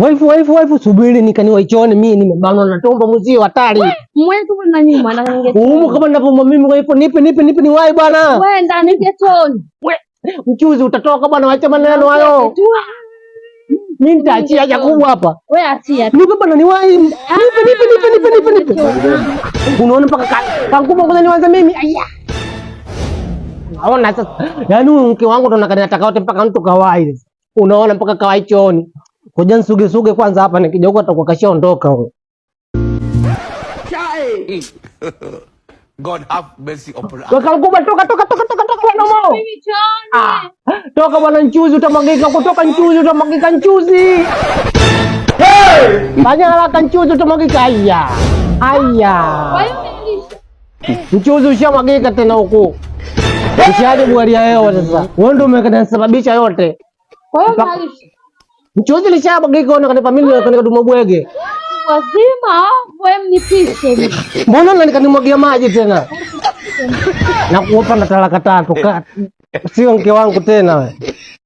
Waifu, waifu, waifu, subiri nikaniwa ichoni mimi nimebanwa na tumbo mzio hatari. Mwe tu na nyuma na ninge. Uumu kama ninavyomwa mimi waifu, nipe nipe nipe niwahi bwana. Wewe ndani getoni. We, mchuzi utatoka bwana, wacha maneno hayo. Mimi nitaachia haja kubwa hapa. Wewe achia. Nipe bwana niwahi. Nipe nipe nipe nipe nipe nipe. Unaona mpaka kankubwa ngoja nianze mimi. Aya. Unaona sasa. Yaani huyu mke wangu ndo nataka wote mpaka mtu kawai. Unaona mpaka kawai chooni. Ngoja nisuge suge kwanza hapa nikija huko atakuwa kashaondoka huyo. God have mercy upon us. Kaka mkubwa toka toka toka toka toka bwana mo. Mimi chooni. Ah, toka bwana nchuzi utamwagika kutoka nchuzi utamwagika nchuzi. Hey! Fanya haraka nchuzi utamwagika aya. Aya. Kwa hiyo umelisha. Mchuzi ushamwagika tena huku. Ushaharibu hali ya hewa sasa. Wewe ndio umenisababisha yote. Kwa hiyo umelisha. Mchuzi lishamwagika ona kanipa mimi kanika tumobwege. Wazima wewe mnipishe. Mbona unanikanimwagia maji tena? Na kuopa na talaka tatu. Sio mke wangu tena wewe.